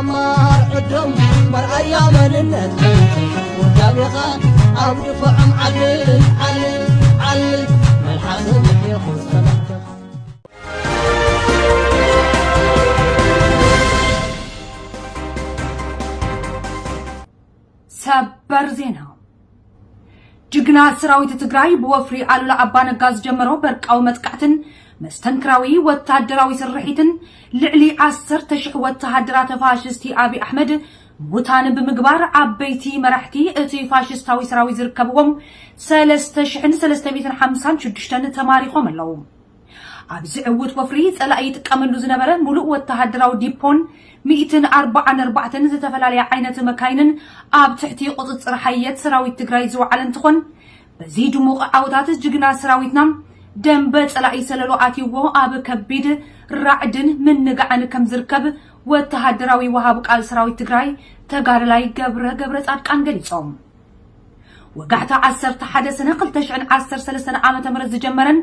ማር ዕዶም መርኣያ መንነት ውዳቤኻ ኣብ ድፋዖም ዓሊ ዓሊ ዓሊ መልሓስ ምሒኹ ሰላምታ ሰበር ዜና። ጅግና ሰራዊት ትግራይ ብወፍሪ ኣሉላ ኣባነጋ ዝጀመሮ በርቃዊ መጥቃዕትን መስተንክራዊ ወታደራዊ ስርሒትን ልዕሊ ዓሰርተ ሽሕ ወተሃደራት ፋሽስቲ ኣብይ ኣሕመድ ሙታን ብምግባር ዓበይቲ መራሕቲ እቲ ፋሽስታዊ ሰራዊት ዝርከብዎም ሰለስተ ሽሕን ሰለስተ ሚእትን ሓምሳን ሽዱሽተን ተማሪኾም ኣለዉ። ኣብዚ ዕዉት ወፍሪ ጸላኢ ይጥቀመሉ ዝነበረ ሙሉእ ወተሃደራዊ ዲፖን ሚእትን ኣርባዓን ኣርባዕተን ዝተፈላለያ ዓይነት መካይንን ኣብ ትሕቲ ቁጽጽር ሓየት ሰራዊት ትግራይ ዝወዓለ እንትኾን በዚ ድሙቕ ዓወታት ጅግና ሰራዊትና ደንበ ጸላኢ ሰለሎ ኣትይዎ ኣብ ከቢድ ራዕድን ምንጋዕን ከም ዝርከብ ወተሃደራዊ ወሃብ ቃል ሰራዊት ትግራይ ተጋዳላይ ገብረ ገብረ ጻድቃን ገሊጾም። ወጋሕታ ዓሰርተ ሓደ ሰነ ክልተ ሽሕን ዓሰርተ ሰለስተን ዓመተ ምህረት ዝጀመረን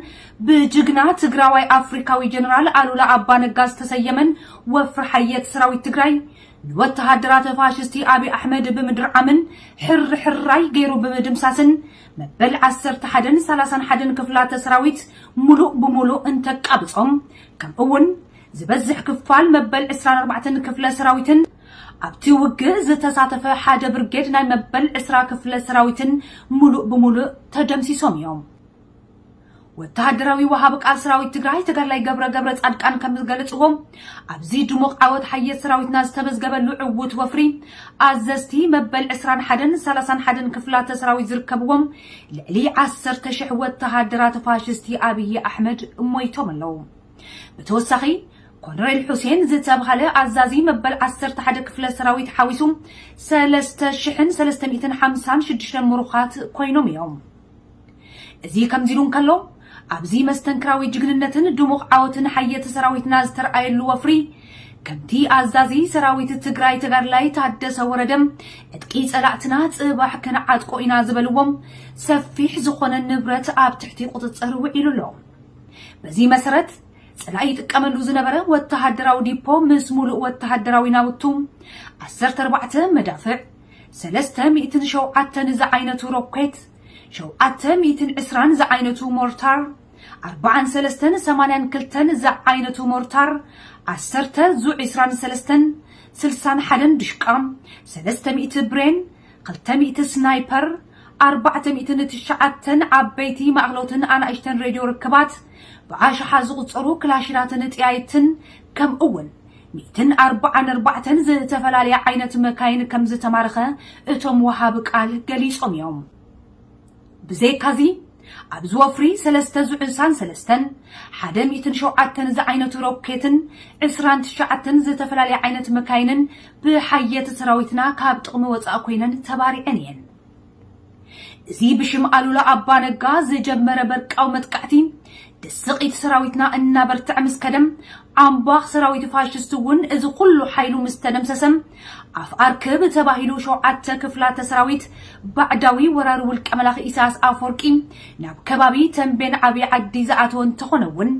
ብጅግና ትግራዋይ ኣፍሪካዊ ጀነራል ኣሉላ ኣባነጋ ዝተሰየመን ወፍሪ ሓየት ሰራዊት ትግራይ ንወተሃደራት ፋሽስቲ ኣብይ ኣሕመድ ብምድርዓምን ሕርሕራይ ገይሩ ብምድምሳስን መበል ዓሰርተ ሓደን ሰላሳን ሓደን ክፍላተ ሰራዊት ሙሉእ ብሙሉእ እንተቃብጾም ከምኡ እውን ዝበዝሕ ክፋል መበል ዕስራን ኣርባዕተን ክፍለ ሰራዊትን ኣብቲ ውግእ ዝተሳተፈ ሓደ ብርጌድ ናይ መበል ዕስራ ክፍለ ሰራዊትን ሙሉእ ብሙሉእ ተደምሲሶም እዮም። ወተሃደራዊ ወሃቢ ቃል ሰራዊት ትግራይ ተጋዳላይ ገብረ ገብረ ጻድቃን ከም ዝገለጽዎ ኣብዚ ድሙቕ ዓወት ሓየት ሰራዊትና ዝተመዝገበሉ ዕዉት ወፍሪ ኣዘዝቲ መበል ዕስራን ሓደን ሰላሳን ሓደን ክፍላተ ሰራዊት ዝርከብዎም ልዕሊ ዓሰርተ ሽሕ ወተሃደራት ፋሽስቲ ኣብይ ኣሕመድ ሞይቶም ኣለዉ። ብተወሳኺ ኮሎኔል ሑሴን ዝተብሃለ ኣዛዚ መበል ዓሰርተ ሓደ ክፍለ ሰራዊት ሓዊሱ ሰለስተ ሽሕን ሰለስተ ሚእትን ሓምሳን ሽዱሽተን ምሩኻት ኮይኖም እዮም። እዚ ከምዚ ኢሉ እንከሎ ኣብዚ መስተንክራዊ ጅግንነትን ድሙቕ ዓወትን ሓየት ሰራዊትና ዝተረኣየሉ ወፍሪ ከምቲ ኣዛዚ ሰራዊት ትግራይ ተጋድላይ ታደሰ ወረደ ዕጥቂ ጸላእትና ጽባሕ ክንዓጥቆ ኢና ዝበልዎም ሰፊሕ ዝኾነ ንብረት ኣብ ትሕቲ ቁጽጽር ውዒሉ ኣሎ። በዚ መሰረት ጸላኢ ይጥቀመሉ ዝነበረ ወተሃደራዊ ዲፖ ምስ ሙሉእ ወተሃደራዊ ናውቱ ዓሰርተ ኣርባዕተ መዳፍዕ ሰለስተ ሚእትን ሸውዓተን ዝዓይነቱ ሮኬት ሸውዓተ ሚእትን ዕስራን ዝዓይነቱ ሞርታር ኣርባዓን ሰለስተን ሰማንያን ክልተን ዝዓይነቱ ሞርታር ዓሰርተ ዙ ዕስራን ሰለስተን ስልሳን ሓደን ድሽቃ ሰለስተ ሚእቲ ብሬን ክልተ ሚእቲ ስናይፐር ኣርባዕተ ሚእትን ትሽዓተን ዓበይቲ ማእኸሎትን ኣናእሽተን ሬድዮ ርክባት ብኣሽሓ ዝቑጸሩ ክላሽናትን ጥያይትን ከምኡ እውን ሚእትን ኣርባዓን ኣርባዕተን ዝተፈላለያ ዓይነት መካይን ከም ዝተማረኸ እቶም ወሃቢ ቃል ገሊጾም እዮም። ብዘይካዚ ኣብዚ ወፍሪ ሰለስተ ዙ ዕሳን ሰለስተን ሓደ ሚእትን ሸውዓተን ዝዓይነቱ ሮኬትን ዕስራን ትሽዓተን ዝተፈላለያ ዓይነት መካይንን ብሓየት ሰራዊትና ካብ ጥቕሚ ወፃእ ኮይነን ተባሪዐን እየን። እዚ ብሽም ኣሉላ ኣባ ነጋ ዝጀመረ በርቃዊ መጥቃዕቲ ድስቒት ሰራዊትና እናበርትዐ ምስ ከደም ኣምባኽ ሰራዊት ፋሽስት እውን እዚ ኩሉ ሓይሉ ምስ ተደምሰሰ ኣፍ ኣርክብ ተባሂሉ ሸውዓተ ክፍላተ ሰራዊት ባዕዳዊ ወራሪ ውልቀ መላኺ ኢሳያስ ኣፈወርቂ ናብ ከባቢ ተንቤን ዓብዪ ዓዲ ዝኣተወ እንተኾነ እውን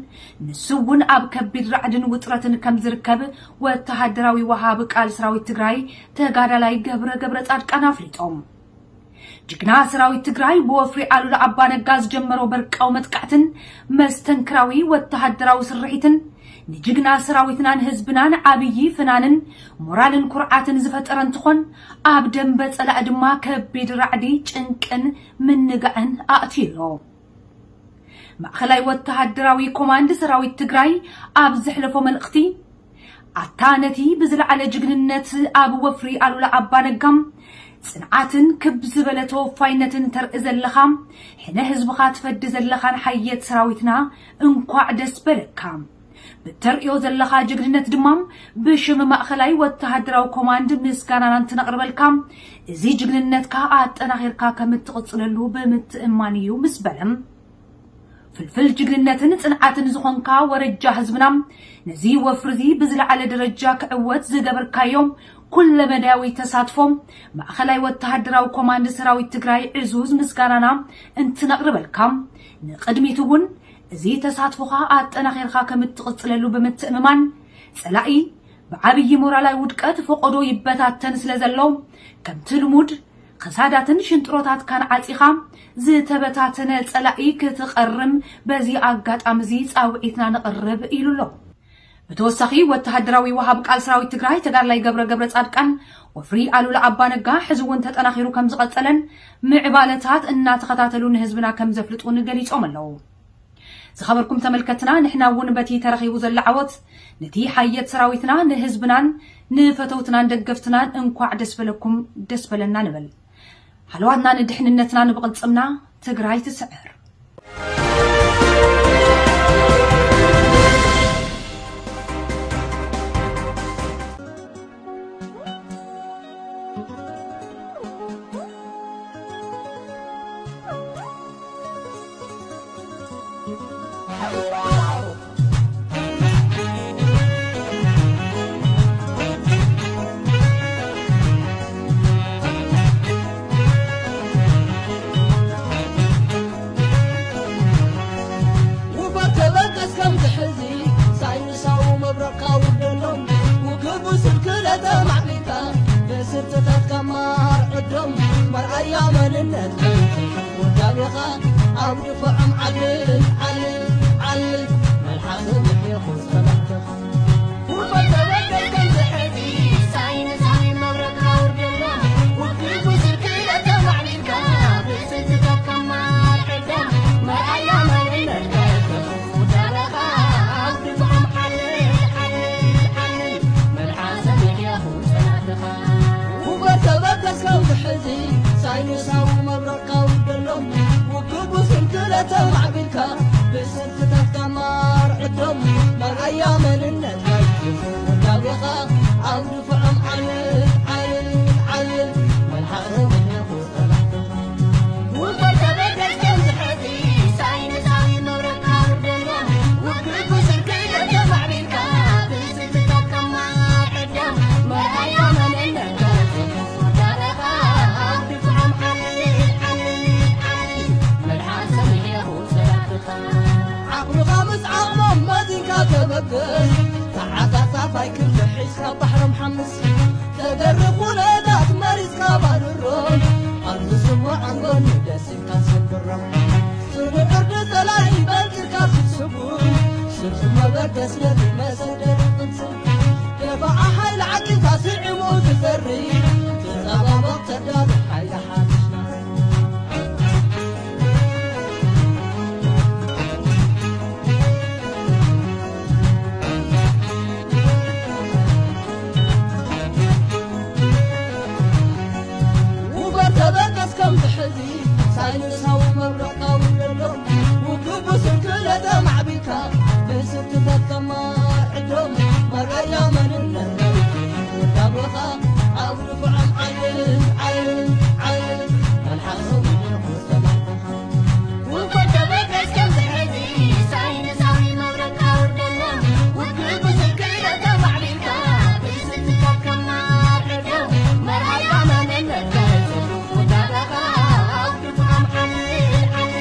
ንሱ እውን ኣብ ከቢድ ራዕድን ውጥረትን ከም ዝርከብ ወተሃደራዊ ወሃቢ ቃል ሰራዊት ትግራይ ተጋዳላይ ገብረ ገብረ ጻድቃን ኣፍሊጦም። ጅግና ሰራዊት ትግራይ ብወፍሪ ኣሉላ ኣባነጋ ዝጀመሮ በርቃዊ መጥቃዕትን መስተንክራዊ ወተሃደራዊ ስርሒትን ንጅግና ሰራዊትናን ህዝብናን ዓብዪ ፍናንን ሞራልን ኩርዓትን ዝፈጠረ እንትኾን ኣብ ደንበ ፀላእ ድማ ከቢድ ራዕዲ ጭንቅን ምንጋዕን ኣእትዩ ኣሎ። ማእኸላይ ወተሃደራዊ ኮማንድ ሰራዊት ትግራይ ኣብ ዘሕለፎ መልእኽቲ ኣታ ነቲ ብዝለዓለ ጅግንነት ኣብ ወፍሪ ኣሉላ ኣባነጋም ፅንዓትን ክብ ዝበለ ተወፋይነትን ተርኢ ዘለኻ ሕነ ህዝብኻ ትፈዲ ዘለኻን ሓየት ሰራዊትና እንኳዕ ደስ በለካ። ብተርእዮ ዘለኻ ጅግንነት ድማ ብሽም ማእኸላይ ወተሃደራዊ ኮማንድ ምስጋናና እንትነቕርበልካ እዚ ጅግንነትካ ኣጠናኺርካ ከም እትቕፅለሉ ብምትእማን እዩ ምስ በለ ፍልፍል ጅግንነትን ፅንዓትን ዝኾንካ ወረጃ ህዝብና ነዚ ወፍሪ እዚ ብዝለዓለ ደረጃ ክዕወት ዝገበርካዮ ኩለመዳያዊ ተሳትፎ ማእኸላይ ወተሃደራዊ ኮማንድ ሰራዊት ትግራይ ዕዙዝ ምስጋናና እንትነቕርበልካ ንቕድሚት እውን እዚ ተሳትፎኻ ኣጠናኺርካ ከም እትቕፅለሉ ብምትእምማን ፀላኢ ብዓብዪ ሞራላዊ ውድቀት ፈቐዶ ይበታተን ስለ ዘሎ፣ ከምቲ ልሙድ፣ ከሳዳትን ሽንጥሮታትካን ዓጺኻ፣ ዝተበታተነ ጸላኢ ክትቐርም በዚ ኣጋጣሚ እዚ ጻውዒትና ነቕርብ ኢሉ ኣሎ። ብተወሳኺ፣ ወተሃደራዊ ወሃብ ቃል ሰራዊት ትግራይ ተጋዳላይ ገብረ ገብረ ጻድቃን፣ ወፍሪ ኣሉላ ኣባ ነጋ ሕዚ እውን ተጠናኺሩ ከም ዝቐጸለን ምዕባለታት እናተኸታተሉ ንህዝብና ከም ዘፍልጡን ገሊጾም ኣለዉ። ዝኸበርኩም ተመልከትና፣ ንሕና እውን በቲ ተረኺቡ ዘሎ ዓወት፣ ነቲ ሓየት ሰራዊትና፣ ንህዝብናን ንፈተውትናን ደገፍትናን እንኳዕ ደስ በለኩም፣ ደስ በለና ንበል። ሃለዋትና ንድሕንነትና ንብቕልጽምና፣ ትግራይ ትስዕር። ውፈር ተበገስ ከምዚ ሕዚ፣ ሳይንሳዊ መብረቕካ ውርደሎም። ውግእ ብስልክለ ተማዕቢልካ፣ ብስርትታትካ ማር ዕዶም። መርኣያ መንነት ውዳቤኻ ኣብ ድፍዖም ዓልል፣ ዓልል፣ ዓልል። መልሓስም ይኹን ጸላእትኻ። ውፈር ተበገስ ከምዚ ሕዚ፣ ሳይንሳዊ መብረቕካ ውርደሎም። ውግእ ብስልክለ ተማዕቢልካ፣ ብስርትታትካ ማር ዕዶም። መርኣያ መንነት ውዳበኻ ኣብ ድፍዖም ዓልል፣ ዓልል፣ ዓልል። መልሓሰ ሚድያኹም ጸናሕትኻ። ውፈር ተበገስ ከምዚ ሕዚ፣ ሳይንሳዊ መብረቕካ ውርደሎም። ውግእ ብስልክለ ተማዕቢልካ፣ ብስርትታትካ ማር ዕዶም። መርኣያ መንነትካ ውዳበኻ ኣብ ድፍዖም ዓልል፣ ዓልል፣ ዓልል። መልሓሰ ሚድያኹም ጸናሕትኻ። ውፈር ተበገስ ከምዚ ሕዚ፣ ሳይንሳዊ መብረቕካ ውርደሎም። ውግእ ብስልክለ ተማዕቢልካ፣ ብስልትታትካ ማር ዕዶም። መርኣያ መንነትካ ውዳበኻ ኣብ ድፍዖም ዓልል፣ ዓልል፣ ዓልል። መልሓሰ ሚድያኹም ጸናሕትኻ። ዓቕምኻ ምስ ዓቕሞም መዚንካ ተበገስ። ተዓጻጻፋይ ክንዲ ሒዝካ ባሕሮም ሓምስ። ተገርብ ኩነታት መሪጽካ ባርሮም። ኣብ ዝስምዖም ጎኒ ደሲካ ሰብሮም። ስሩዕ ዕርዲ ጸላኢ በልጢርካ ክትስጉም። ስብስብ መበገስ ነቲ መሰደሪ ቅንጽል። ደፋዓ ሓይሊ ዓቂብካ ስዒሙ ዝፈሪ። ተጣባበቕ ተዳሎ ሓይሊ ሓድሽ ናት። ውፈር ተበገስ ከምዚ ሕዚ፣ ሳይንሳዊ መብረቕካ ውረዶ። ውግእ ብስንክለ ተማዕቢልካ፣ ብስንክለትካ ማዕዶም። መርኣያ መንነት ውዳበኻ ኣብ ድፍዖም ዓልል፣ ዓልል፣ ዓልል። መልሓሶም ይኹን ሰላምታኻ። ውፈር ተበገስ ከምዚ ሕዚ፣ ሳይንሳዊ መብረቕካ ውረዶ። ውግእ ብስንክለ ተማዕቢልካ፣ ብስንክለትካ ማዕዶም። መርኣያ መንነት ውዳበኻ ኣብ ድፍዖም ዓልል፣ ዓልል።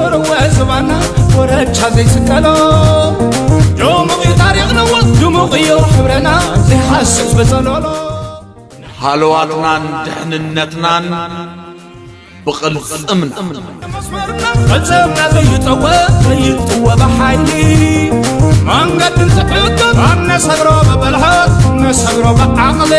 ወረወ ዝባና ወረቻ ዘይስቀሎ ድሙቕ እዩ ታሪኽና፣ ድሙቕ እዩ ሕብረና ዘይሓስስ በጸሎሎ። ሃለዋትናን ድሕንነትናን ብቕልጽምና። መስመርና ቐልጽምና ዘይጠወ ዘይጥወ ብሓይሊ መንገድን ትዕግስት ኣነሰግሮ ብብልሓት ነሰግሮ ብዓቕሊ።